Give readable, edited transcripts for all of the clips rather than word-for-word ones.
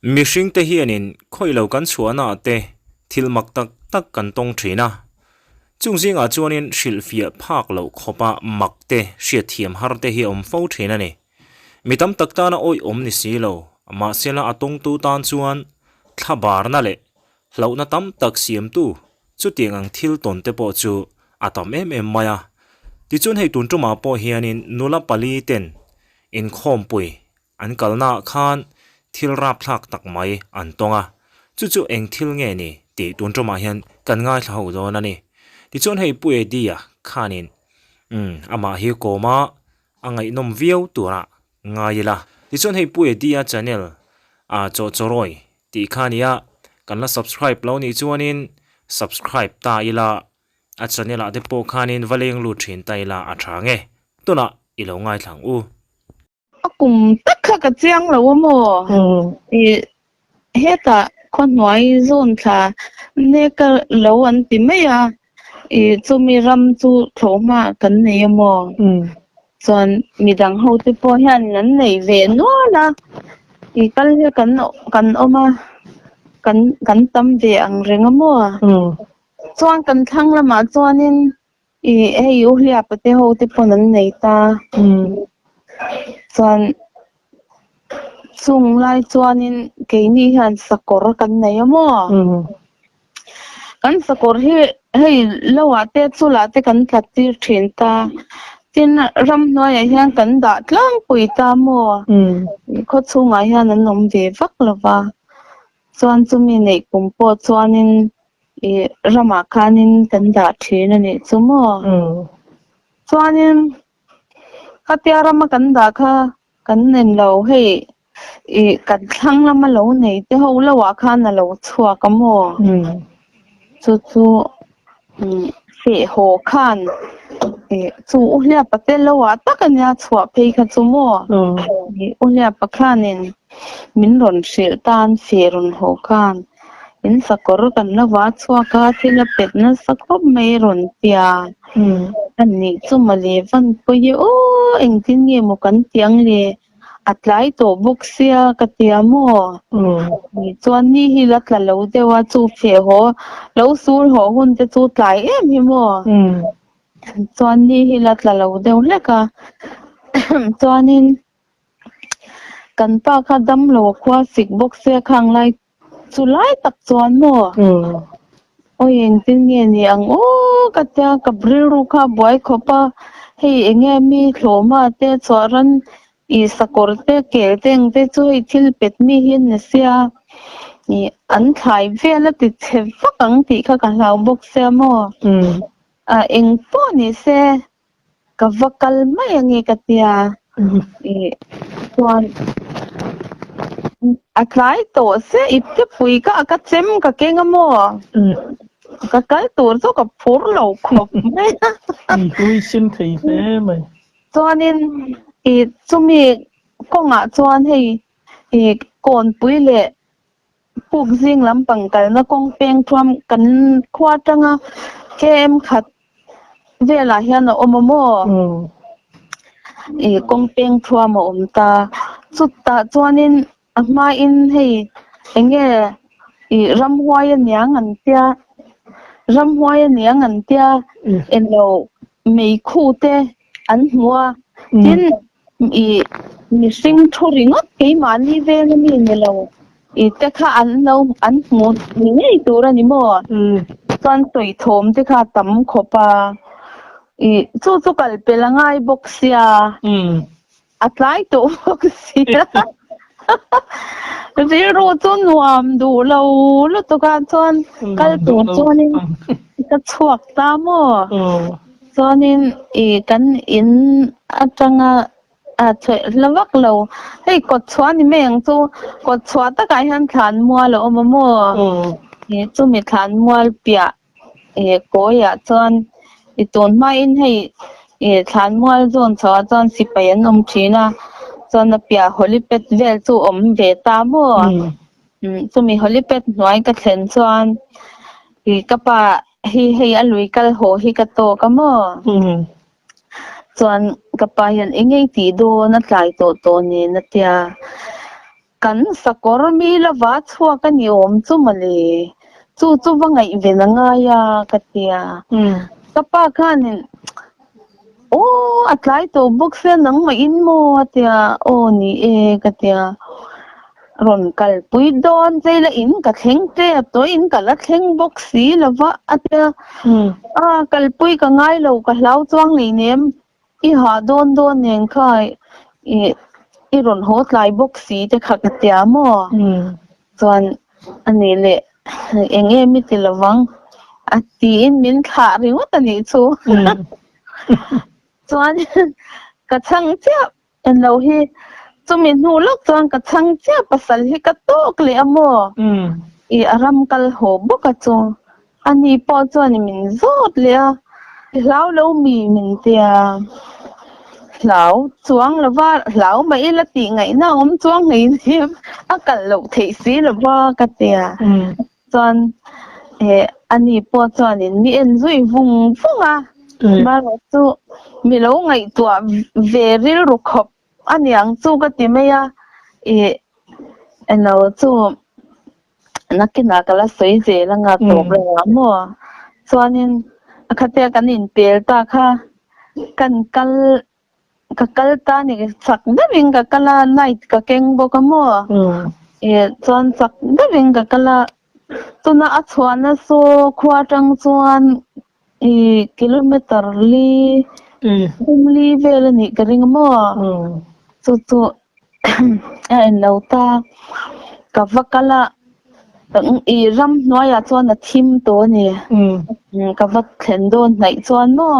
Mihringte hianin khawi lo kan chhuahnaah te thil mak tak tak kan tawng thin a. Chung zingah chuanin hrilhfiah phak loh khawpa mak te hriatthiam har te hi a awm fo thin a ni. Mi tam tak tana awihawm ni si lo, mahsela a tawngtu tan chuan thlabarna leh hlauhna tam tak siamtu chutiang ang thil tawn te pawh chu a tam em em mai a. Tichuan hei tun tumah pawh hianin nula pali ten inkhawmpui An kalnaah khan thil rapthlak tak mai an tawng a, chu chu eng thil nge ni tih tun ṭawmah hian kan ngaithla ho dawn a ni. Tichuan hei Pu Eddie-a khanin umm amah hi kawma a ngaihnawm viau turah ngai ila. Tichuan hei Pu Eddie-a channel ah Chawhchawrawi tih kha nia, kan la subscribe lo nih chuanin subscribe ta ila, a channel ah te pawh khanin va leng lut ṭhin ta ila a ṭha nge. Tunah i lo ngaithla ang u. A kum tak kha ka chiang lo a maw? Ih hetah khawhnuai zawn thla nek a lo an ti mai a, ih chumi ram chu thlawhhma kan nei a maw? Chuan midang ho te pawh hian an nei ve nual a, ih kal hi kan kan awm a, kan kan tam ve ang reng a maw? Chuan kan thlang lamah chuanin Ih hei u hliapa te ho te pawn an nei ta. Chuan chung lai chuanin keini hian sakawr kan nei a maw? Kan sakawr hi hei lo ah te chul ah te kan tlat tir thin ta. Tin ramhnuaiah hian kan dah tlangpui ta maw? Khawchhungah hian an awm ve vak lo va. Chuan chumi neih kum pawh chuanin ih ramah khanin kan dah thin a nih chu maw? Chuanin khatia rama kan dah kha kan nen lo hei ih kan thlang lama lo nei te ho lo ah khan a lo chhuak a maw? Chu chu feh haw khan ih chu u hliapa te lo ah tak a nia chhuah phei kha chu maw? Ih u hliapa khanin min rawn hrilh tan feh rawn haw khan in sakawr kan la va chhuak a thil a pet nasa khawp mai rawn tia a nih chu mawle van pawi e aw engtin nge maw kan tih ang le a tlai tawh bawk sia ka tia maw nih chuan ni hi la tla lo deuh a chu feh haw lo sur haw hun te chu tlai em hi maw chuan ni hi la tla lo deuh hlek a chuanin kan pa kha damlo a khua sik bawk sia khang lai Chu lai tak chuan maw? Awi engtin nge ni ang aw ka tia ka rilru kha a buai khawp a, hei enge mi thlawhma te chhuah ran ih sakawr te kel te ang te chu hei thil pet mi hi an ni sia ih an thlai vel a ti chhe vak ang tih kha ka hlau bawk sia maw? Ah eng pawh ni se Ka va kal mai ange ka tia ih chuan a tlai tawh se ip te pui ka ka chem ka keng a maw ka kal tur chu ka phur lo khawp mai a. I hlui sin thei hle mai. Chuanin ih chumi kawngah chuan hei ih kawnpui leh Puk zing lampang kalna kawng peng thuam kan khua atanga km khat velah hian a awm a maw? Ih kawng peng thuam a awm ta. Chutah chuanin a hmain hei eng nge ih ramhuai a niang an tia ramhuai a niang an tia englo meikhu te an hmu a tin Ih mihring thu ringawt keimahni veng a mi ni lo ih te kha an lo an hmu ni ngei tur a ni maw? Chuan sawi thawm te kha a tam khawp a, ih chu chu kal pel a ngai bawk sia, a tlai tawh bawk sia rilru chu nuam duh lo lutuk a chuan kal tur chuanin ka chhuak ta maw? Chuanin ih kan in atanga a chhuah hla vak lo, hei kawt chhuah a ni mai ang chu, kawt chhuah takah hian thlan mual a awm a maw? Ih chumi thlan mual piah ih kawiah chuan ih tun hmain hei ih thlan mual zawn chhoah chuan sipai an awm thin a, chuan a piah helipad vel chu awm ve ta maw? Chumi helipad hnuai ka thlen chuan ih ka pa Hi hei a lui kal haw hi ka tawk a maw? Chuan ka pa hian eng ngei tih dawn a tlai tawh tawh nen a tia. Kan sakawr mi lova chhuak a ni awm chu mawle, chu chu va ngaihven a ngai a ka ti a. Ka pa khanin, Aw, a tlai tawh bawk sia nangmah in maw a ti a, aw ni e ka ti a. Rawn kalpui dawn che ila in ka thleng tep tawh in ka la thleng bawk si lova a ti a. A kalpui ka ngai lo ka hlau chuang hleinem I hah dawn dawn nen kha i i rawn haw tlai bawk si te kha ka tia maw? Chuan a nih leh eng em i ti lovang a tiin min thlah ringawt a nih chu. Chuan ka chhang chiah Englo hi chumi hnu lawk chuan ka chhang chiah pasal hi ka tawk leh a maw? I a ram kal haw bawk a chu. Ani pawh chuan min zawt leh a, I hlau lo mi min tia hlau chuang lova hlau mah ila tih ngaihna a awm chuang hleinem a kalh loh theih si lova ka tia. Chuan ani pawh chuanin mi en zui vung vung a, marawh chu mi lo ngaihtuah ve rilru khawp a niang chu ka ti mai a, ih eno chu nakinah ka la sawi zel anga tawp reng ang maw? Chuanin a khatia kan inpel ta kha kan kal ka kal ta ni chak deuhin ka kal a light ka keng bawk a maw? Ih chuan chak deuhin ka kal a tuna a chhuahna saw khua atang chuan ih kilometer li kum li vel a nih ka ring a maw? Chu chu a en lo ta ka va kal a i ramhnuaiah chuan a thim tawh a ni ka va thlen dawn hnaih chuan maw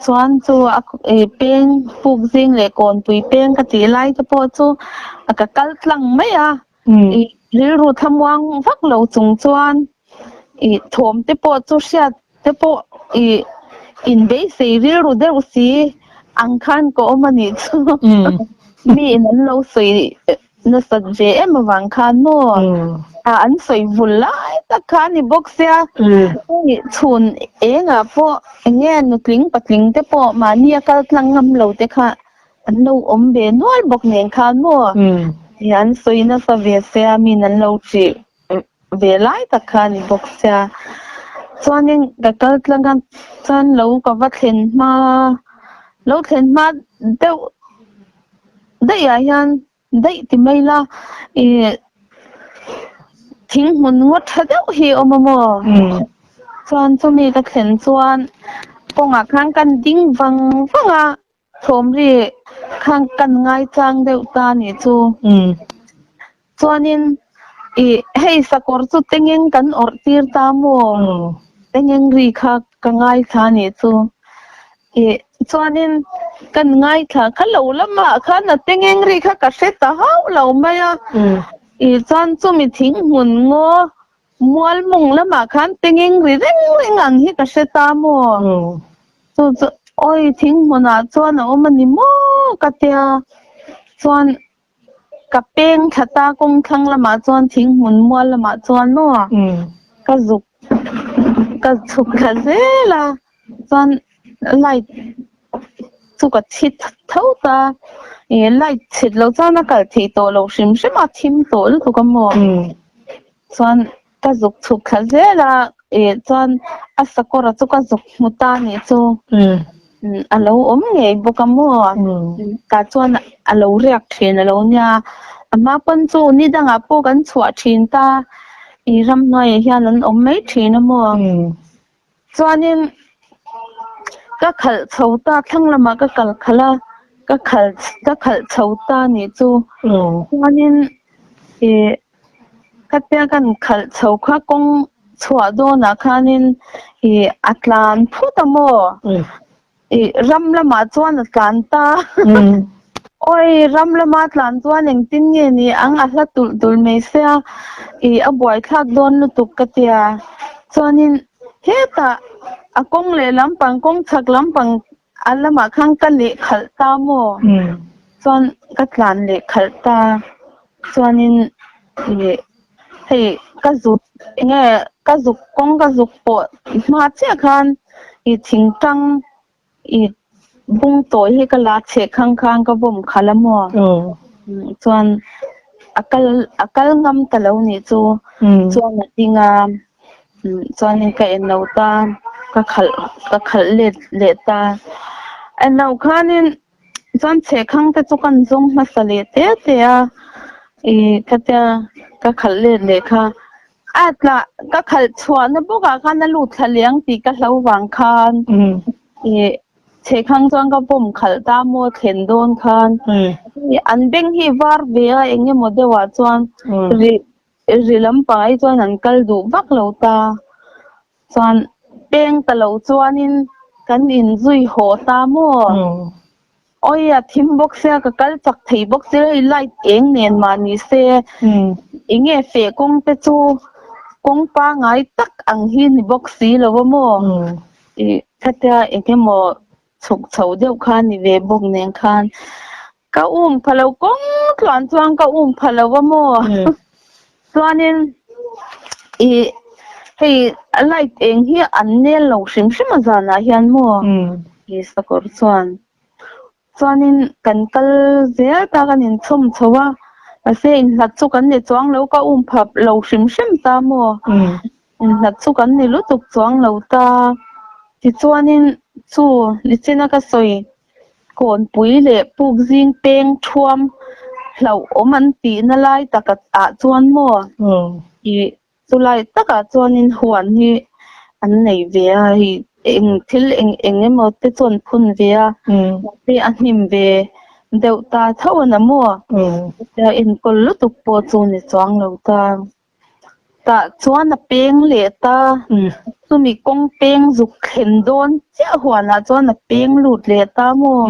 chuan chu a peng puk zing leh kawnpui peng ka tih lai te pawh chu ka kal tlang mai a i rilru thlamuang vak lo chung chuan i thawm te pawh chu hriat te pawh i inbeisei rilru deuh si ang khan ka awm a nih chu mi in an lo sawi nasat ve em avang khan maw a an sawi vul lai tak kha a ni bawk sia hei chhun engah pawh enge nutling patling te pawh mahni a kal tlang ngam lo te kha An lo awm ve nual bawk nen khan maw an sawi nasa ve sia min an lo ṭih ve lai tak kha a ni bawk sia. Chuanin ka kal tlang a chuan lo ka va thlen hma lo thlen hma deuh daih ah hian daih ti mai la ih thing hmun ngawt tha deuh hi a awm a maw chuan chumi ka thlen chuan kawngah khan kan ding vang vang a. Thawmri khan kan ngaichang deuh ta nih chu. Chuanin i hei sakawr chu tengeng kan awrh tir ta maw? Tengeng ri kha ka ngaithla nih chu. I chuanin kan ngaithla kha lo lamah khan a tengeng ri kha ka hre ta hauh lo mai a. I chuan chumi thing hmun ngaw mual mawng lamah khan tengeng ri reng reng ang hi ka hre ta maw? Chu chu awi thing hmunah chuan a awm a ni maw ka tia chuan ka peng thla ta kawng thlang lamah chuan thing hmun mual lamah chuan maw ka zuk ka chhuk thla zel a chuan light chu ka chhit tho ta ih light chhit loh chuan a kal theih tawh loh hrim hrim a thim tawh lutuk a maw chuan. Ka zuk chhuk thla zel a, ih chuan a sakawra chu ka zuk hmu ta nih chu a lo awm ngei bawk a maw? Tah chuan a lo riak thin a lo nia, a hma pawn chu ni dangah pawh kan chhuah thin ta, ih ramhnuaiah hian an awm mai thin a maw? Chuanin ka khalh chho ta, thlang lamah ka kal khalh a, ka khalh ka khalh chho ta nih chu chuanin ih. Khatia kan khalh chho kha kawng chhuah dawnah khanin ih a tlan phut a maw? Ih ram lamah chuan a tlan ta. Awi ram lama tlan chuan engtin nge ni ang a hla tulh tulh mai sia ih a buaithlak dawn lutuk ka tia. Chuanin hetah a kawng leh lampang kawng chhak lampang a lamah khan ka leh khalh ta maw? Chuan ka tlan leh khalh ta. Chuanin ih hei ka zuk enge ka zuk kawng ka zuk pawh hma chiah khan ih thingtang ih bung tawi hi ka la chheh khang khan ka vawm khalh a maw? Chuan a kal a kal ngam ta lo nih chu chuan a ding a, chuanin ka en lo ta, ka khalh ka khalh let leh ta. En lo khanin chuan chhehkhang te chu kan zawng hmasa leh te te a, ih khatia ka khalh let leh kha a tla ka khalh chhuahna bawkah khan a lut thla leh ang tih ka hlo vang khan ih Chhehkhang chuan ka pawm khalh ta maw thlen dawn khan an beng hi var ve a eng emaw deuhah chuan ri ri lampang ai chuan an kal duh vak lo ta chuan peng ta lo chuanin kan inzui haw ta maw awi a thim bawk sia ka kal chak thei bawk sia hei light eng nen mah ni se eng nge feh kawng te chu kawng pangai tak ang hi ni bawk si lo a maw. Ih khatia engemaw chhuk chho deuh kha ni ve bawk nen khan ka um pha lo kawng tluan chuan ka um pha lo a maw chuanin ih hei light eng hi an nel lo hrim hrim a zanah hian maw ih sakawr chuan Chuanin kan kal zel ta kan inchhawm chho a, mahse inhlat chu kan ni chuang lo, ka um phap lo hrim hrim ta maw? Inhlat chu kan ni lutuk chuang lo ta. Tichuanin chu nichina ka sawi Kawnpui leh Pukzing peng thuam hlauhawm an tihna lai taka ah chuan maw? Ih Chulai takah chuanin huan hi an nei ve a, hei eng thil eng eng emaw te chu an phun ve a, mahse a hnim ve deuh ta tho a na maw? Chutia enkawl lutuk pawh chu ni chuang lo ta. Tah chuan a peng leh ta, chumi kawng peng zuk thlen dawn chiah huanah chuan a peng lut leh ta maw?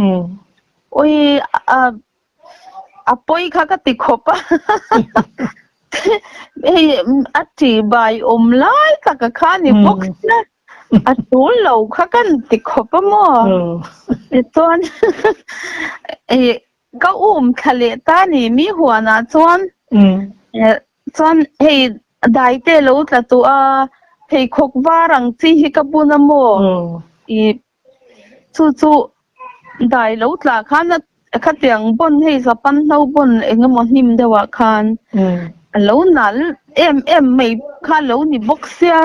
Awi a A pawi kha ka ti khawp a, hei a ṭih bai awm lai tak a kha ni bawk sia, a ṭul lo kha kan ti khawp a maw? Tichuan ka um thla leh ta ni mi huanah chuan chuan hei dai te lo tla tawh a, pheikhawk var ang chi hi ka bun a maw? Ih Chu chu dai lo tla khan a khatiang bawn hei Japan hlo bawn eng emaw hnim deuhah khan a lo nal em em mai kha lo ni bawk sia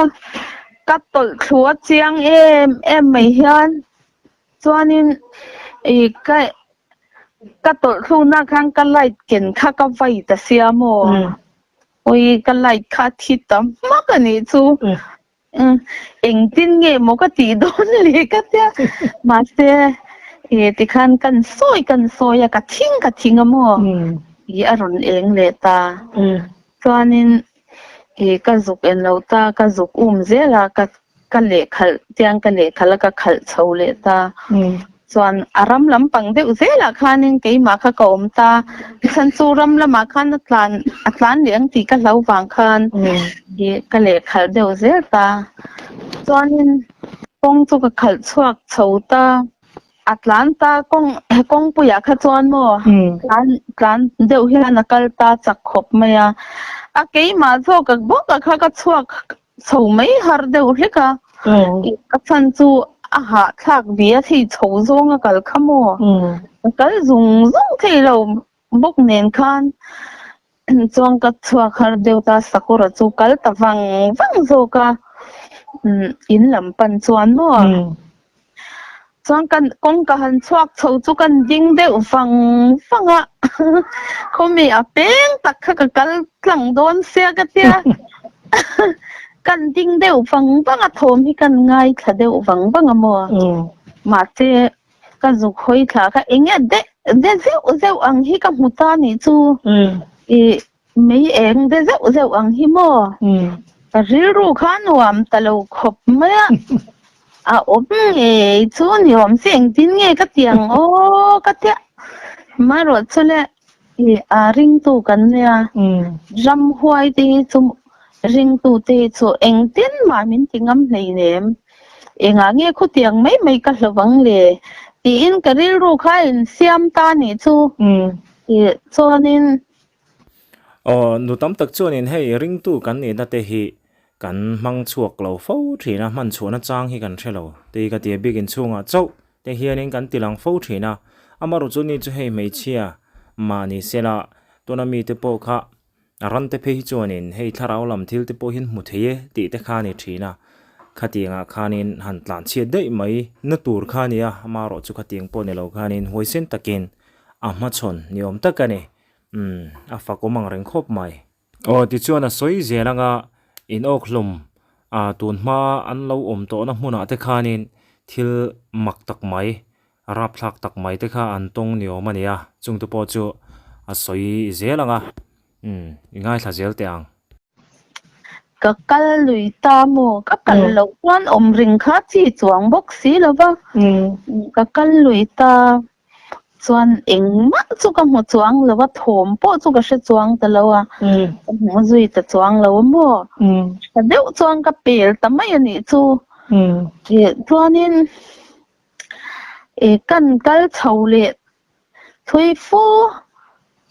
ka tawlh thlu a chiang em em mai hian chuanin ih ka ka tawlh thluna khan ka light ken kha ka vai ta sia maw awi ka light kha a thi ta hmak a nih chu. Engtin nge maw ka tih dawn le ka tia mahse eh tikhan kan sawi kan sawi a ka thing ka thing a maw ih a rawn eng leh ta chuanin ih ka zuk en lo ta ka zuk um zel a ka ka lehkhalh tiang ka lehkhalh a ka khalh chho leh ta. Chuan a ram lampang deuh zelah khanin keimah kha ka awm ta, chhan chu ram lamah khan a tlan a tlan leh ang tih ka hlau vang khan ih ka lehkhalh deuh zel ta. Chuanin kawng chu ka khalh chhuak chho ta, a tlan ta kawng kawngpuiah kha chuan maw tlan tlan deuh hian a kal ta chak khawp mai a, a keimah zawk bawk a kha ka chhuak Chho mai har deuh hlek a, ka chhan chu a hahthlak ve a thei chho zawng a kal kha maw? Ka kal zung zung thei lo bawk nen khan chuan ka chhuak har deuh ta Sakawra chu kal ta vang vang zawk a, in lam pan chuan maw? Chuan kan kawngka han chhuak chho chu kan ding deuh vang vang a, khawmi a peng tak kha ka kal tlang dawn sia ka tia, kan ding deuh vang vang a thawm hi kan ngaithla deuh vang vang a maw? Mahse ka zuk hawi thla kha eng nge de de zeuh zeuh ang hi ka hmu ta nih chu ih Mei eng de zeuh zeuh ang hi maw? Ka rilru kha nuam ta lo khawp mai a, a awm ngei chu ni awm se engtin nge ka ti ang aw ka tia. Amaherawh chu le ih a ringtu kan nia, ramhuai te hi chu ringtu te hi chu engtin mah min ti ngam hleinem, engah nge khutiang mai mai ka hlauh ang le tiin ka rilru kha a insiam ta nih chu. Ih chuanin Aw, nu tam tak chuanin hei ringtu kan nihna te hi kan hmang chhuak lo fo thin a, hman chhuahna chang hi kan hre lo. Tei ka ti a, biakin chhungah chauh te hianin kan ti lang fo thin a. Amaherawhchu ni chu hei hmeichhia Mahni sela tuna mite pawh kha A ran te phei hi chuanin hei thlarau lam thil te pawh hian hmu thei e tih te kha a ni thin a, khatiangah khanin han tlan chhiat daih mai na tur kha a ni a, amaherawh chu khatiang pawh ni lo khanin huaisen takin a hmachhawn ni awm tak a ni. Umm a fakawm ang reng khawp mai. Aw tichuan a sawi zel anga in awk hlawm a tun hma an lo awm tawhna hmunah te khanin thil mak tak mai rapthlak tak mai te kha an tawng ni awm a ni a, chung te pawh chu a sawi zel ang a, umm i ngaithla zel teh ang. Ka kal lui ta maw? Ka kal loh chuan awm ring kha chi chuang bawk si lo va, ka kal lui ta chuan engmah chu ka hmu chuang lo va, thawm pawh chu ka hre chuang ta lo a, ka hmu zui ta chuang lo a maw? Tha deuh chuan ka pel ta mai a nih chu. Chuanin. E kan kal chho leh thui fu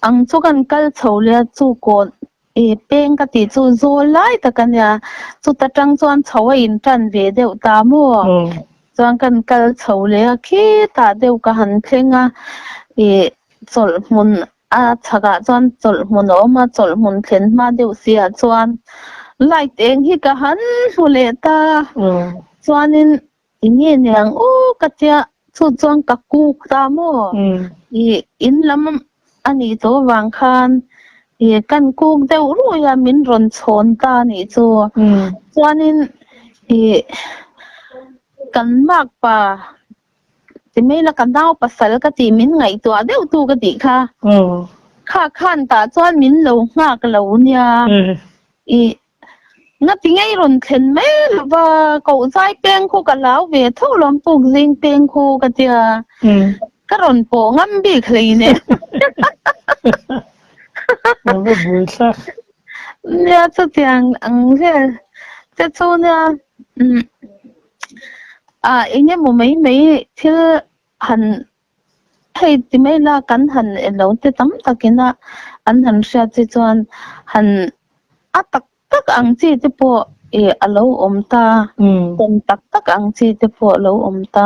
ang chu kan kal chho leh a chu kawn e peng ka tih chu zawl lai tak a nia chuta tang chuan chho a in tan ve deuh ta maw chuan kan kal chho leh a khitah deuh ka han thleng a e chawlh hmun a chhakah chuan chawlh hmun a awm a chawlh hmun thlen hma deuh si ah chuan light eng hi ka han hmu leh ta chuanin. Enge niang aw ka tia chu chuan ka kuk ta maw? I in lam a nih tawh avang khan i kan kuk deuh rui a min rawn chhawn ta a nih chu. Chuanin i kan makpa ti mai la ka nau pasal ka tih min ngaihtuah deuh tu ka tih kha. Kha khan tah chuan min lo nghak lo nia. I Ngati ngei rawn thlen mai lova koh zai peng khu ka hlau ve tho lawm puk zing peng khu ka tia ka rawn pawh ngam bik hlei nen. Ava buai thlak. Nia chutiang ang vel te chu nia ah engemaw mai mai thil han Hei ti mai la kan han elo te tam takin a an han hriat che chuan han a tak tak ang chi te pawh ih a lo awm ta, tawn tak tak ang chi te pawh a lo awm ta.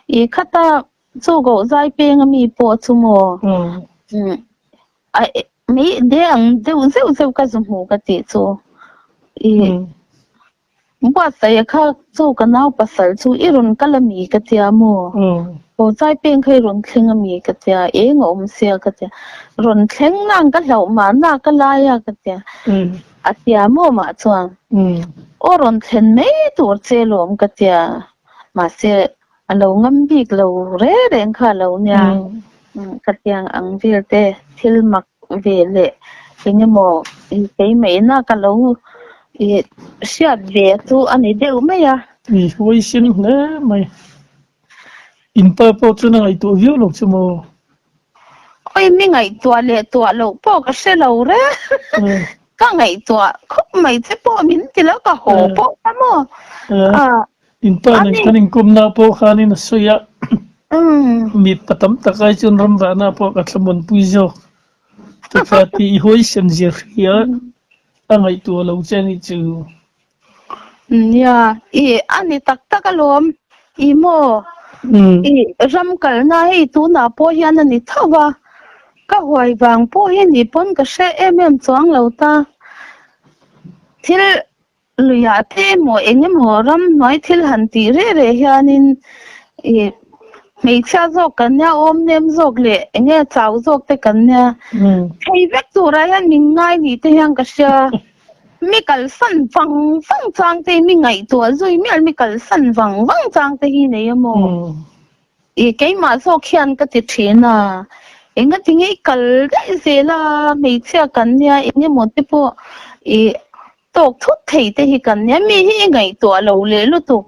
Ih khata chu goh zai peng ami pawh chu maw a mei de ang deuh zeuh zeuh ka zu hmu ka tih chu ih. Buatsaih a kha chu ka nau pasal chu i rawn kal a mi ka tia maw? Aw chai peng kha i rawn thleng a mi ka tia, eng a awm sia ka tia, rawn thleng nang ka hlauh mahna ka lai a ka tia, a tia maw mah chuan aw rawn thlen mai tur che lawm ka tia, mahse a lo ngam bik lo re reng kha a lo nia, ka tiang ang vel te thil mak ve leh eng emaw keimahina ka lo hriat ve chu a ni deuh mai a. I huaisin hle mai. In pa pawh chuan a ngaihtuah viau lo che maw? Oi mi ngaihtuah leh tuah loh pawh ka hre lo reng. Ka ngaihtuah khawp mai che pawh min ti lo ka haw pawh kha maw? In pa nen kan inkawmna pawh khanin a sawi a, mi pa tam tak ai chuan ramvahna pawh ka thlamuanpui zawk. Chutah tih i huaisen zir hi a a ngaihtuah lo che anih chu. Nia, i a ni tak tak alawm. I maw? I ram kalna hei tunah pawh hian a ni tho va, ka huai vang pawh hi ni pawn ka hre em em chuang lo ta. Thil Luiah te emaw eng emaw ramhnuai thil han tih reh reh hianin ih hmeichhia zawk kan nia, awm nem zawk leh eng nge chau zawk te kan nia. Thei vek turah hian min ngai ni te hian ka hria. Mi kalsan vang vang chang te hi mi ngaihtuah zui mial mi kalsan vang vang chang te hi nei emaw. Ih keimah zawk hian ka ti thin a, engati nge i kal daih zel a, hmeichhia kan nia eng emaw te pawh ih Tawk thut thei te hi kan nia, mi hi i ngaihtuah lo leh lutuk,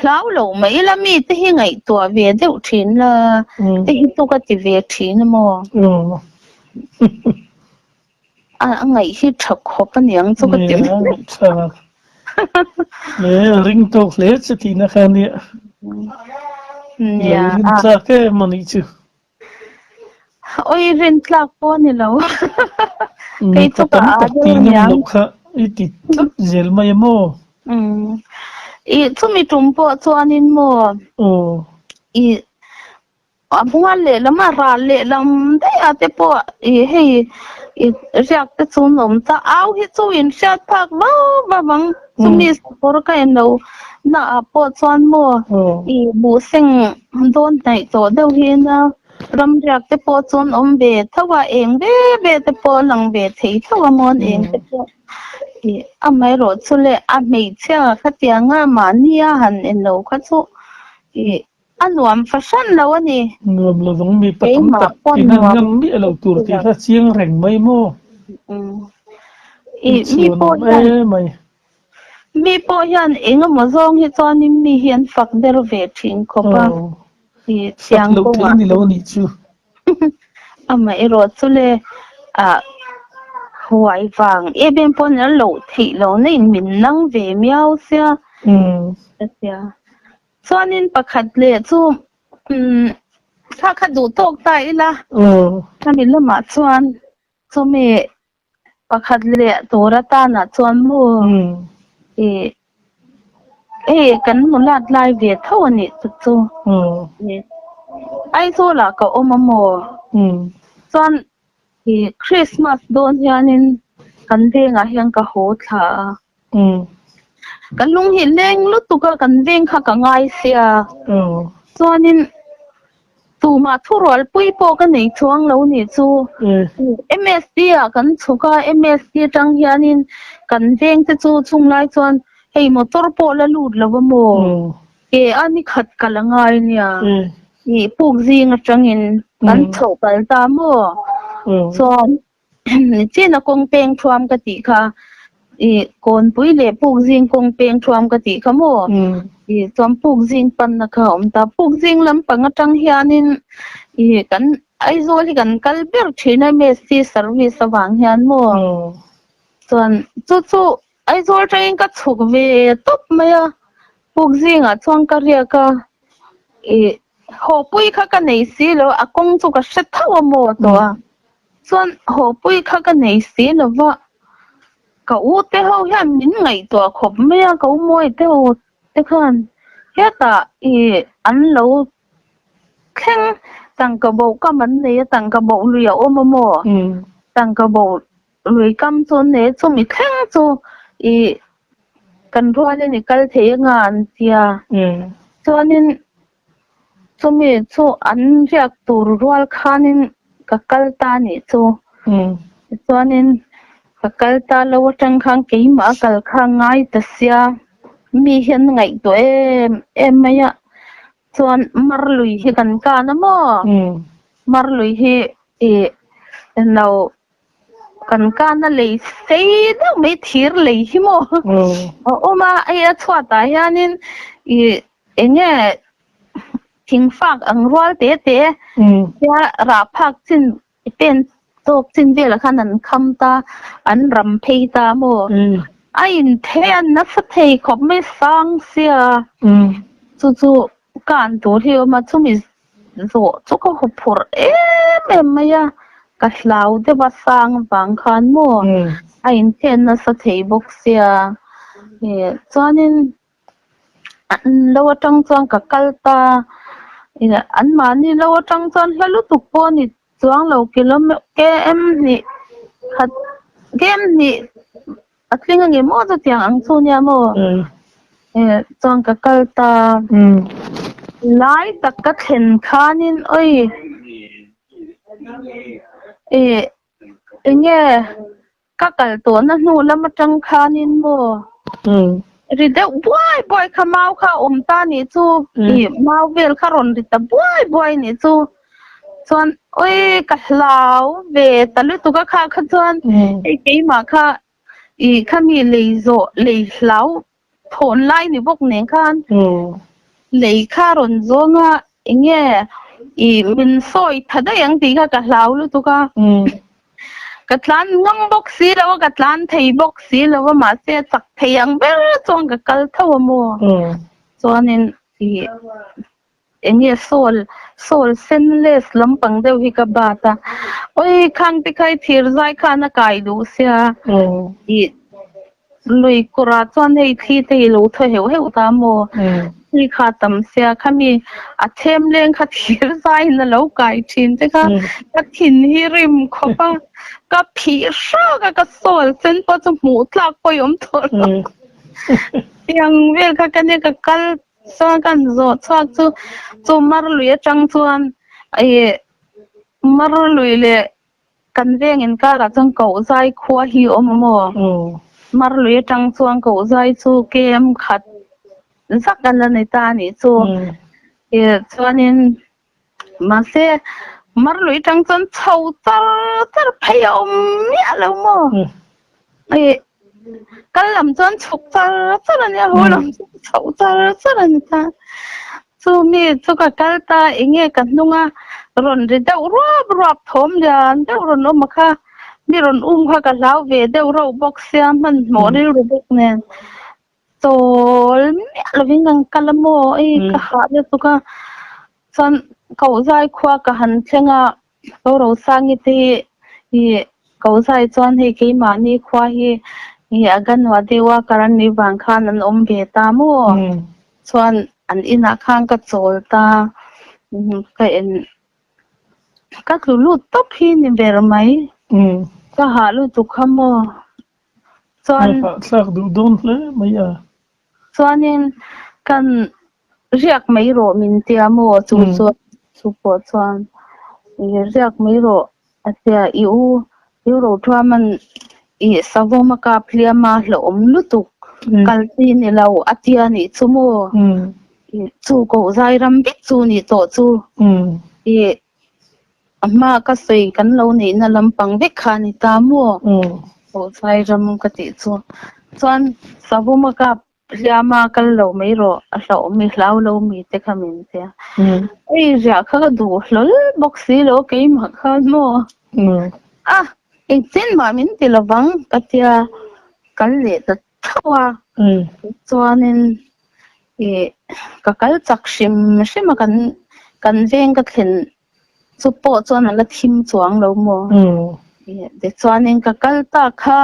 hlau lo mai ila mi te hi ngaihtuah ve deuh thin la te hi chu ka ti ve thin a maw? A ngaih hi tha khawp a niang chu ka ti mai. Tha hle, a ring tawk hle che tihna kha nia. Lo rin tlak em a nih chu. Oi rin tlak pawh a ni lo. Kei chu ka tam a tak deuh tih ngam aniang. loh kha i ti tlat zel mai a maw? I chumi tum pawh chuanin maw? Aw. I A mual lehlam a ral lehlam daih ah te pawh ih hei ih riak te chu an awm ta. Au hi chu in hriat phak vau vau ang. Chumi sakawr ka en lo na ah pawh chuan maw ih buhseng dawn hnaih tawh deuh hi ina ram riak te pawh chu an awm ve tho a, eng ve ve te pawh a lang ve thei tho a maw an eng te pawh ih amaherawhchu le a hmeichhia khatianga mahni a han en lo kha chu ih A nuam fahran lo a ni. Nuam lo vang mi pa tam tak in an ngam miah lo tur tih kha chiang reng mai maw? I mi pawh hian mi pawh hian eng emaw zawng hi chuanin mi hi an fak ber ve thin khawp a. I chiang kawngah. Fak loh theih ni lo a nih chu. Amaherawh chu le ah huai vang em em pawh an loh theih lo na in min nang ve miau sia. Ka tia. Chuanin pakhat leh chu umm thla kha duh tawk ta ila khami lamah chuan chumi pakhat leh tur atanah chuan maw ih hei kan nulat lai ve tho a nih chu chu Aizawlah ka awm a maw chuan ih Christmas dawn hianin kan vengah hian ka haw thla a. Ka lung hi leng lutuk a, kan veng kha ka ngai sia. Chuanin tumah thurualpui pawh ka nei chuang lo nih chu. MST ah kan chhuk a, MST atang hianin kan veng te chu chung lai chuan hei motor pawh la lut lo a maw? Ke a ni khat ka la ngai nia. Ih puk zing atangin kan chhoh kal ta maw? Chuan China kawng peng thuam ka tih kha ih Kawnpui leh Pukzing kawng peng thuam ka tih kha maw ih chuan Pukzing panna kha a awm ta. Pukzing lampang atang hianin ih kan Aizawl hi kan kal ber thin a MSC service avang hian maw chuan chu chu Aizawl atangin ka chhuk ve tawp mai a, Pukzingah chuan ka riak a ih Hawpui kha ka nei si lo, a kawng chu ka hre tho a maw tawh a. Chuan hawpui kha ka nei si lo va, ka u te ho hian min ngaihtuah khawp mai a, ka u mawi te ho te khan hetah ih an lo thleng tangka boh kam an nei a, tangka boh lui a awm a maw? Tangka boh lui kam chu an nei a, chumi thleng chu ih kan rualin i kal thei anga an tia. Chuanin Chumi chu an riak tur rual khanin ka kal ta nih chu. Tichuanin ka kal ta lo atang khan keimah a kal kha ngai ta sia, mi hian ngaihtuah em em mai a. Chuan mar lui hi kan kan a maw? Mar lui hi ih no Kan kana lei sei deuh mai thir lei hi maw a awm a, hei a chhuatah hianin ih eng nge thing fak ang rual te te tia rah phak chin pen tawk chin velah khan an kham ta an ram phei ta maw a inthei a nasa thei khawp mai sang sia chu chu kan tur hi a awm a chumi Zawh chu ka haw phurh em em mai a, ka hlau deuh a sang vang khan maw a inthen nasa thei bawk sia. Ih chuanin an lo atang chuan ka kal ta, ih anmahni lo atang chuan hla lutuk pawh a ni chuang lo km hnih khat km hnih A tling a nge maw chutiang ang chu nia maw? Eh chuan ka kal ta. Lai tak ka thlen khanin oi eh enge ka kal tawhna hnu lam atang khanin maw ri deuh buai buai kha mau kha a awm ta nih chu ih mau vel kha rawn ri ta buai buai nih chu. Chuan oi ka hlau ve ta lutuk a kha kha chuan hei keimah kha ih khami lei zawh lei hlau thawn lai ni bawk nen khan lei kha rawn zawng a eng nge ih min sawi tha daih ang tih kha ka hlau lutuk a ka tlan ngam bawk si lo a ka tlan thei bawk si lo a mahse a chak thei ang ber chuan ka kal tho a maw chuanin ih. Eng nge sawl sawl senless lampang deuh hi ka bat a, oi khang te kha i thir zai khan a kai duh sia ih lui kawrah chuan hei thli te hi lo thaw heuh heuh ta maw? Thli kha a tam sia, khami a chhem leng kha thir zaiin a lo kai thin te kha ka thin hi rim khawp a, ka phih hrak a, ka sawl sen pawh chu hmuh tlak pawh i awm tawh lo. Tiang vel kha ka nia ka kal chuan ka han zawh chhuak chu, chu mar lui atang chuan ih mar lui leh Kan veng inkarah chuan Kohzai khua hi a awm a maw? Marlui atang chuan Kohzai chu kem khat zak a la ni ta a nih chu. Chuanin mahse Marlui atang chuan chho char char phei a awm miah lo maw? Kal lam chuan chhuk char char a nia, haw lam chu chho char char a ni ta. Chu mi chu ka kal ta enge ka hnunga rawn ri deuh ruap ruap thawm lian deuh rawn awm a kha, mi rawn um kha ka hlau ve deuh reuh bawk sia hmanhmawh rilru bawk nen chawl miah lovin kan kal a maw ei ka hah lutuk a, chuan Kohzai khua ka han thleng a. Ko Rosangi te hi ih ko zai chuan hei keimahni khua hi ih Anganwadi worker an nih vang khan an awm ve ta maw? Chuan an inah khan ka chawl ta ka en ka tlu lut tawp hi ni ber mai ka hah lutuk kha maw? Chuan Thlak duh dawn hle mai a. Chuanin kan riak mai rawh min tia maw chu chuan chu pawh chuan riak mai rawh a tia i u i u Rothuaman i savawm a kap hliam a hlauhawm lutuk kal chi ni lo a tia nih chu maw chu koh zai ram vek chu nih tawh chu i a hma ka sawi kan lo neihna lampang vek kha a ni ta maw? Aw zai ram ka tih chu. Chuan savawm a kap hliam a kal lo mai rawh a hlauhawm i hlau lo mi te kha min tia. Ei riah kha ka duh hlawl bawk si lo keimah khan maw? A engtin mah min ti lovang ka tia kal leh ta tho a. Chuanin Ih ka kal chak hrim hrim a kan kan veng ka thlen chu pawh chuan a la thim chuang lo maw? Ih tichuanin ka kal ta kha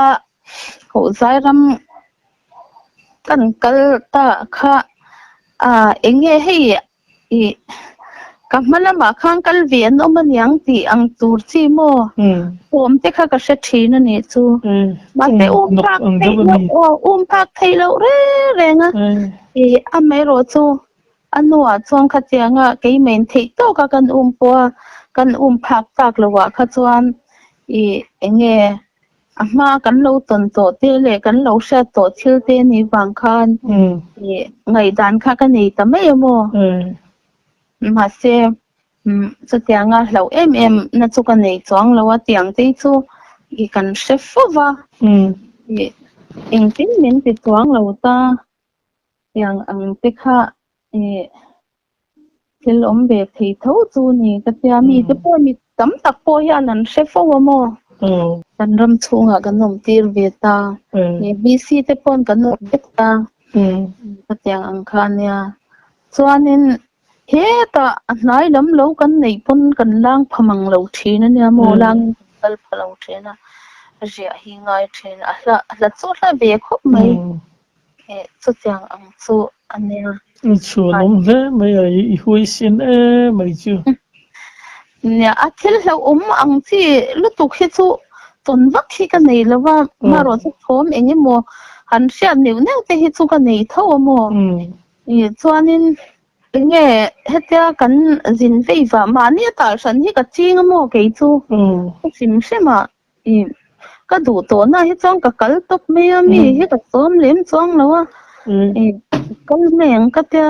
Kohzai ram kan kal ta kha ah eng nge hei Ih, ka hma lamah khan kal ve an awm aniang tih ang tur chi maw? Awm te kha ka hre thin a nih chu. Mahse um phak theih loh aw, um phak theih loh reng reng a. Ih, amaherawh chu a hnuah chuan khatianga keimah in theih tawka kan um pawh a, kan um phak tak loh ah kha chuan ih eng nge A hma kan lo tawn tawh te leh kan lo hriat tawh thil te nih vang khan ngaihdan kha ka nei ta mai a maw? Mahse, chutianga hlauh em em na chu ka nei chuang lo a, tiang te chu i kan hre fo va, engtin min ti chuang lo ta, tiang ang te kha Thil awm ve thei tho chu ni ka tia mi te pawh mi tam tak pawh hian an hre fo a maw? Kan ram chhungah kan awm tir ve ta, BC te pawn kan awm vek ta, ka tiang ang kha ania. Chuanin hetah a hnai lam lo kan neih pawn kan lang pha mang lo thin ania maw, langin kan kal pha lo thin a, riah hi ngai thin a hla hla chu hla ve khawp mai. Chutiang ang chu a nia. I chhuanawm hle mai a, i huaisin em mai chu. Nia, a thil hlauhawm ang chi lutuk hi chu tawn vak hi ka nei lo va, marawh chu thawm eng emaw han hriat neuh neuh te hi chu ka nei tho a maw. Chuanin eng nge hetia kan zin vei vah mahni a talhran hi ka ching a maw kei chu ka hrim hrim a. I ka duh tawhna hi chuan ka kal tawp mai a, mi hi ka sawm lem chuang lo a, i kal mai ang ka tia,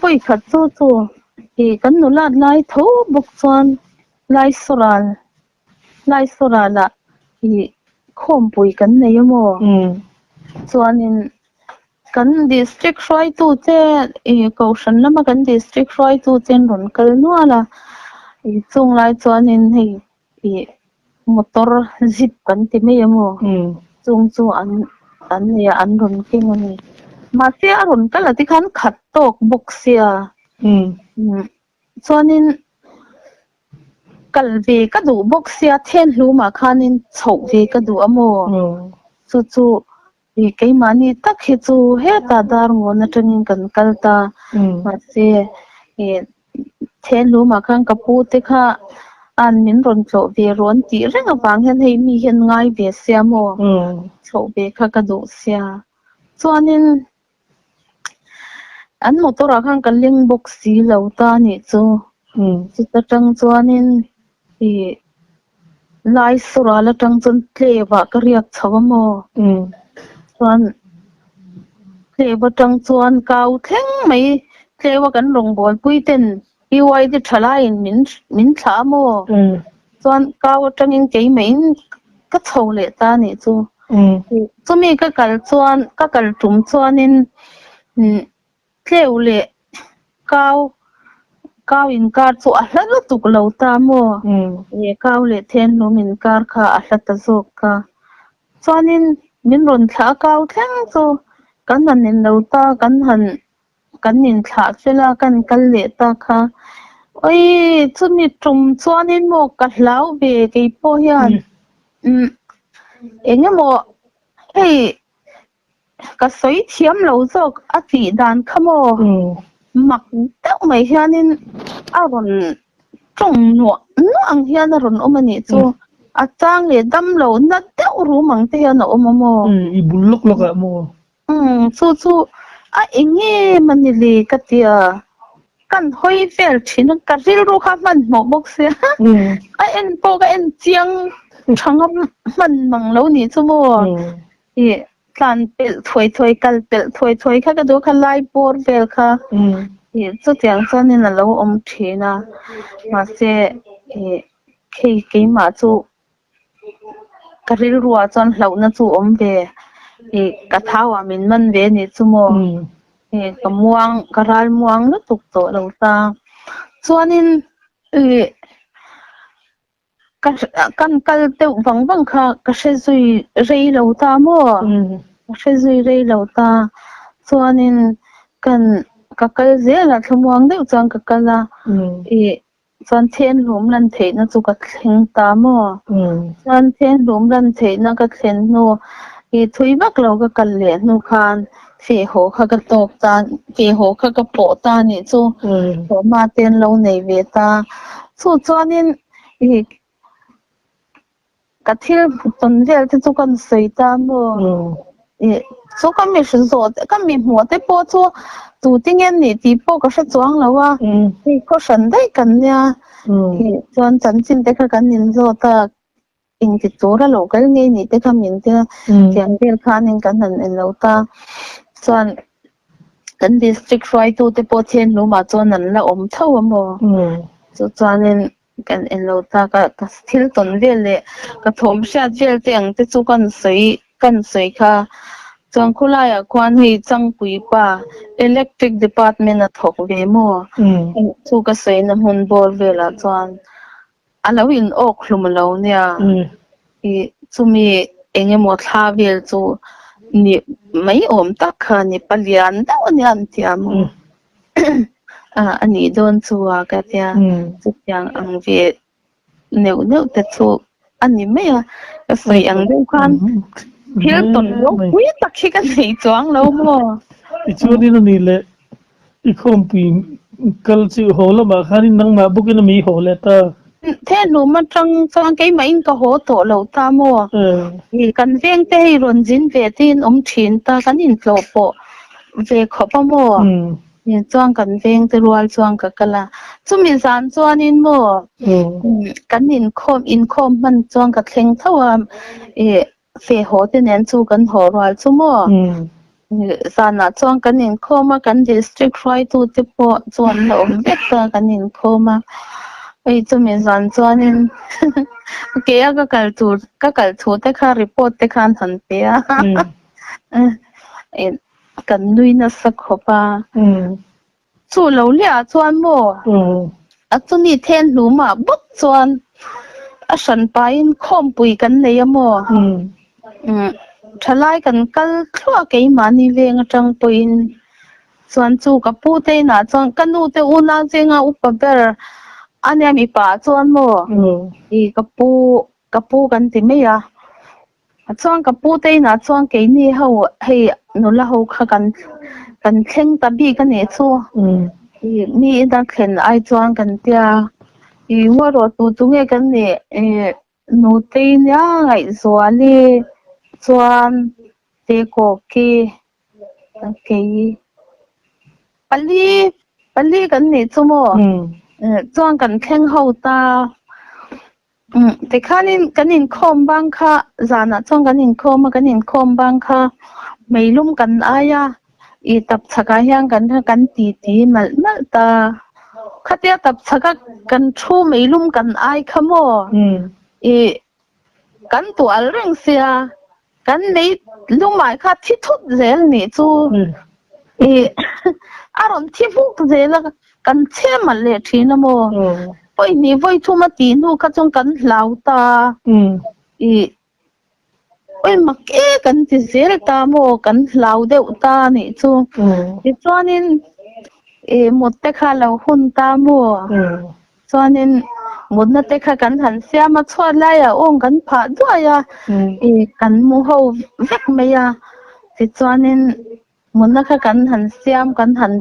vawi khat chu chu i kan nulat lai tho bawk chuan Laisoral Laisoralah i khawmpui kan nei a maw? Chuanin kan district hruaitute i kohhran lama kan district hruaitute an rawn kal nual a, i chung lai chuanin hei Ih motor zip kan ti mai a maw? Chung chu an an nei a, an rawn keng a ni. Mahse a rawn kal a tikhan khat tawk bawk sia. Chuanin kal ve ka duh bawk sia, then hlumah khanin chhoh ve ka duh a maw? Chu chu ih keimahni tak hi chu hetah Darngawn atangin kan kal ta. Mahse ih Thenhlumah khan ka pu te kha an min rawn tlawh ve rawh an tih reng avang hian hei mi hian ngai ve sia maw? Chhoh ve kha ka duh sia. Chuanin an motor ah khan ka leng bawk si lo ta anih chu. Chuta tang chuanin ih Laisaral atang chuan tleu ah ka riak chho a maw? Chuan tleu atang chuan kau thleng mai tleu a kan rawngbawlpui ten PYD thalaiin min min thlah a maw? Chuan kau atangin keimah-in ka chho leh ta anih chu. Chumi ka kal chuan ka kal tum chuanin Tleu leh kau kau inkar chu a hla lutuk lo ta maw? Nge kau leh thenhlum inkar kha a hla ta zawk ka? Chuanin min rawn thlah a kau thleng chu kan han inlo ta, kan han kan inthlah fel a, kan kal leh ta kha. Awii chumi tum chuanin maw ka hlau ve keipawh hian umm eng emaw hei Ka sawi thiam lo zawk a tih dan kha maw? Mak deuh mai hianin a rawn tawng nuah nuah ang hian a rawn awm a nih chu. A chang leh dam lo na deuh rum ang te hian a awm a maw? I bul lawk lawk ah maw? Umm chu chu a eng em a ni le ka ti a. Kan hawi vel thin a, ka rilru kha hmanhmawh bawk sia. A en pawh ka en chiang tha ngam hman mang lo nih chu maw? I tlan pelh thuai thuai kal pelh thuai thuai kha ka duh a kha lai bawr vel kha i chutiang chuanin a lo awm thin a mahse i khei keimah chu ka rilruah chuan hlauhna chu awm ve i ka thau ah min man ve anih chu maw i ka muang ka ral muang lutuk tawh lo ta chuanin i. Ka kan kal deuh vang vang kha ka hre zui rei lo ta maw? Ka hre zui rei lo ta. Chuanin kan ka kal zel a, thlamuang deuh chuan ka kal a, ih chuan thenhlum lan theihna chu ka thleng ta maw? Chuan thenhlum lan theihna ka thlen hnu ih thui vak lo ka kal leh hnu khan feh haw kha ka tawk ta, feh haw kha ka pawh ta nih chu thawhhma te an lo nei ve ta. Chu chuanin ih ka thil tawn vel te chu kan sawi ta maw? Ih chu ka mi hre zawh te ka mi hmuh te pawh chu tu te nge nih tih pawh ka hre chuang lo a, hei khaw hran daih kan nia ih chuan chanchin te kha kan inzawt a. Engti tur a lo kal ngei nih te kha min tia tiang vel khanin kan han en lo ta. Chuan kan district hruaitu te pawh Thenhlumah chuan an la awm tho a maw? Chu chuanin kan en lo ta ka ka thil tawn vel leh ka thawm hriat vel te ang te chu kan sawi kan sawi kha. Chuan khulaiah khuan hei Changpui pa Electric Department a thawk ve maw? Chu ka sawina hmun bawr velah chuan A lo in awk hlum lo nia. I chumi eng emaw thla vel chu ni mai awm tak kha ni palian deuh a nia an ti a maw? A nih dawn chu a ka tia. Chutiang ang ve neuh neuh te chu a ni mai a. Ka sawi ang deuh khan thil tawn ropui tak hi ka nei chuang lo maw? Tichuanin a nih leh I khawmpui kal chu haw lamah khanin nangmah bawkin a mi haw leh ta. Thenhlum atang chuan keimahin ka haw tawh lo ta maw? Kan veng te hei rawn zin ve te in awm thin ta, kan intlawh pawh ve khawp a maw? Chuan kan veng te rual chuan ka kal a. Chumi zan chuanin maw kan inkhawm inkhawm hman chuan ka thleng tho a, Feh haw te nen chu kan haw rual chu maw? Zanah chuan kan inkhawm a, kan district hruaitu te pawh chu an la awm vek a, kan inkhawm a. Hei chumi zan chuanin keia ka kal tur ka kal thu te kha report te khan han pe a, kan nui nasa khawp a. Chu lo hliah chuan maw? A chumi then hlumah bawk chuan a hran pahin khawmpui kan nei a maw? Thalai kan kal thluah keimahni veng atang pawhin chuan chu ka pu te inah chuan ka nu te unau zinga upa ber a nia mipa ah chuan maw? Ih ka pu ka pu kan ti mai a. Chuan ka pu te inah chuan keini ho hei nula ho kha kan Kan thleng ta bik a nih chu. Ih mi ina thlen ai chuan kan tia ih ngaw rawh tu tu nge kan nih ih Nutei nia Ngaihzuali chuan Tekawki kei pali pali kan nih chu maw chuan kan thleng ho ta. Tikhanin kan inkhawm bang kha zanah chuan kan inkhawm a, kan inkhawm bang kha meilum kan ai a, ih tapchhakah hian kan kan titi malh malh ta. Khatia tapchhaka kan thu meilum kan ai kha maw? Ih kan tual reng sia, kan mei lumai kha thi thut zel nih chu ih a rawn thi hmuk zel a kan chhe malh leh thin a maw vawi hnih vawi thum a tih hnu kha chuan kan hlau ta ih oi mak e kan ti zel ta maw kan hlau deuh ta nih chu tichuanin ih mut te kha lo hun ta maw. Chuanin mutna te kha kan han siam a, chhuat laiah awng kan phah duai a, ih kan mu ho vek mai a. Tichuanin mutna kha kan han siam, kan han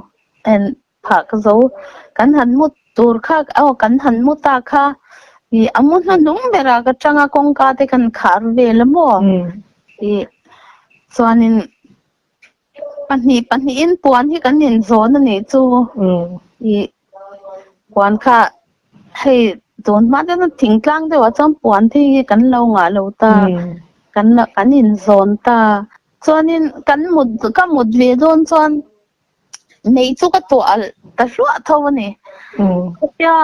phah zo, kan han mu tur kha aw kan han mu ta kha ih a mu hnuhnung berah ka tang a, kawngka te kan khar vel a maw? Ih chuanin Pahnih pahnihin puan hi kan inzawn a nih chu. Ih puan kha hei tun hma deuh thingtlang deuhah chuan puan te hi kan lo ngah lo ta kan kan inzawn ta. Chuanin kan mut ka mut ve dawn chuan mei chu ka tuah alh ta hluah tho a ni. Chutia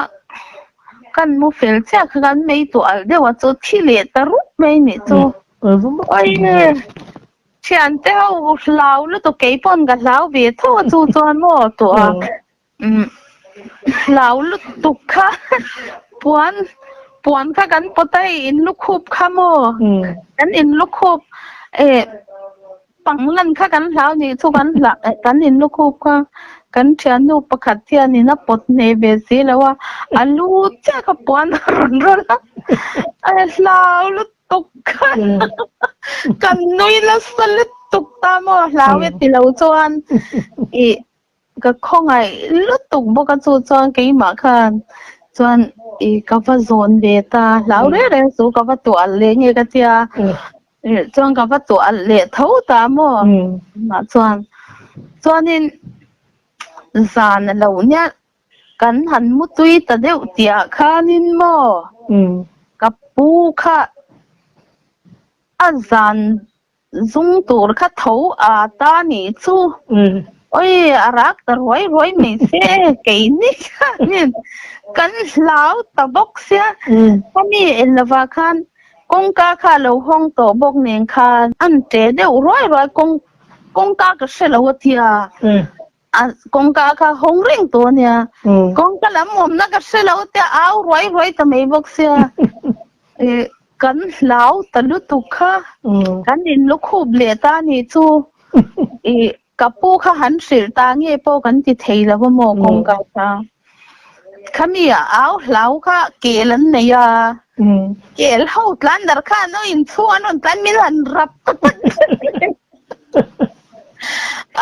kan mu fel chiah kha kan mei tuah alh deuhah chu thi leh ta rup mai a nih chu. Thiante ho hlau lutuk kei pawn ka hlau ve tho a chu chuan maw tawh a hlau lutuk kha puan puan kha kan pawt a hei in lukhup kha maw kan in lukhup eh pang lan kha kan hlau nih chu kan hla kan in lukhup kha kan thiannu pakhat hianin a pawt hneh ve si lo a a lu chiah kha puan a rawn rawlh a a hlau lutuk. tuk kan nui nasa lutuk ta maw hlau e tilo chuan ih ka khawngaih lutuk bawk a chu chuan keimah khan chuan ih ka va zawn ve ta hlau reng reng chu ka va tuah alh leh nge ka tia ih chuan ka va tuah alh leh tho ta maw mah chuan chuanin zan a lo nia Kan han mu tui ta deuh tihah khanin maw ka pu kha a zan zung tur kha tho a ta nih chu. Oi a rak ta ruai ruai mai se keini khanin kan hlau ta bawk sia. Khami en lovah khan kawngka kha a lo hawng tawh bawk nen khan an ṭe deuh ruai ruai kawngka ka hre lo a tia. A kawngka kha hawng reng tawh a nia. Kawngka lam awmna ka hre lo te au ruai ruai ta mai bawk sia. Kan hlau ta lutuk kha. Kan in lukhup leh ta nih chu. Ka pu kha han hrilh ta nge pawh kan ti thei lo a maw kawngka kha. Khami a au hlau kha kel an nei a. Kel ho tlan dar kha an awm inchhung an rawn tlan min han rap tak tak.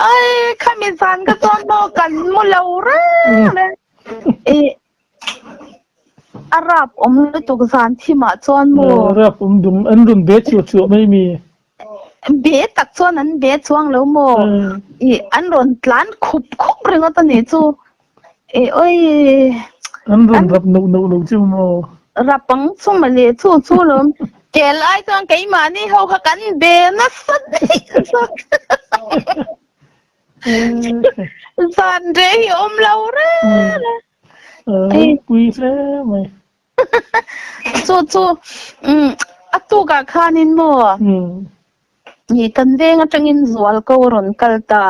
Ai khami zan ka chuan maw kan mu lo reng reng ih a rap awm lutuk zan thimah chuan maw. Rap awm dum an rawn be chuah chuah mai mi. Be tak chuan an be chuang lo maw ih an rawn tlan khup khup ringawt a nih chu ih oi. An rawn rap noh noh lo chu maw. Rap ang chu mawle chu chu lawm. Kel ai chuan keimahni ho kha kan be nasa daih zawk. Zan reh hi awm lo reng a. Pui hle mai. Chu chu a tukah khanin maw ih kan veng atangin zual ko a rawn kal ta.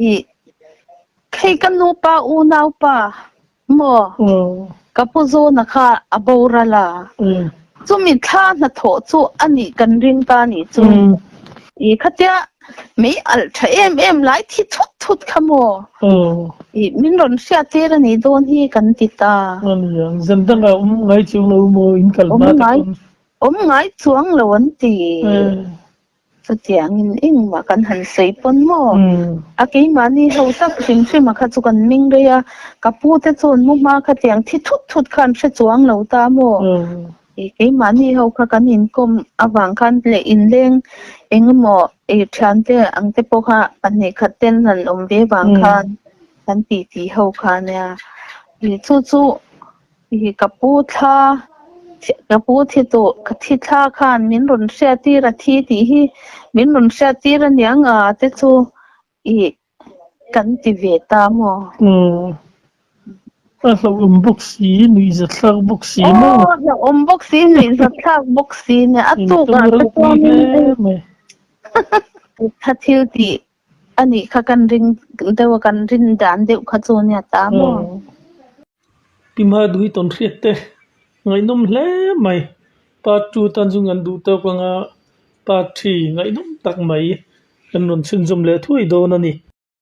Ih hei ka nupa unaupa Maw? Ka pu Zawna kha a boral a, chumi thla hnathawh chu a nih kan ring ta a nih chu. I khatia mei alh tha em em lai thi thut thut kha maw? I min rawn hriat tir a nih dawn hi kan ti ta. Zan dangah awm ngai chuang lo maw in kal hma te pawn? Awm ngai chuang lo an ti. Chutiangin engmah kan han sawi pawn maw? A keimahni ho tak hrim hrim a kha chu kan ming rei a, ka pu te chuan mu hma khatiang thi thut thut khan hre chuang lo ta maw? Keimahni ho kha kan inkawm avang khan leh inleng engemaw thiante ang te pawh kha pahnih khat ten han awm ve vang khan kan titi ho kha nia. Chu chu ka pu thla ka pu thi tawh ka thi thla khan min rawn hriattir a thi tih hi min rawn hriattir aniang a te chu Ih, kan ti ve ta maw? Aw, a hlauhawm bawk si, nuihzatthlak bawk si maw? Aw, hlauhawm bawk si, nuihzatthlak bawk si nia, a tuk ah te chuanin tha thil tih a nih kha kan ring deuh a, kan rin dan deuh kha chu nia ta maw? Pi Madui tawn hriat te ngaihnawm hle mai. Part 2 tan chu ngan duh tawk anga part 3 ngaihnawm tak mai kan rawn chhunzawm leh thuai dawn a ni.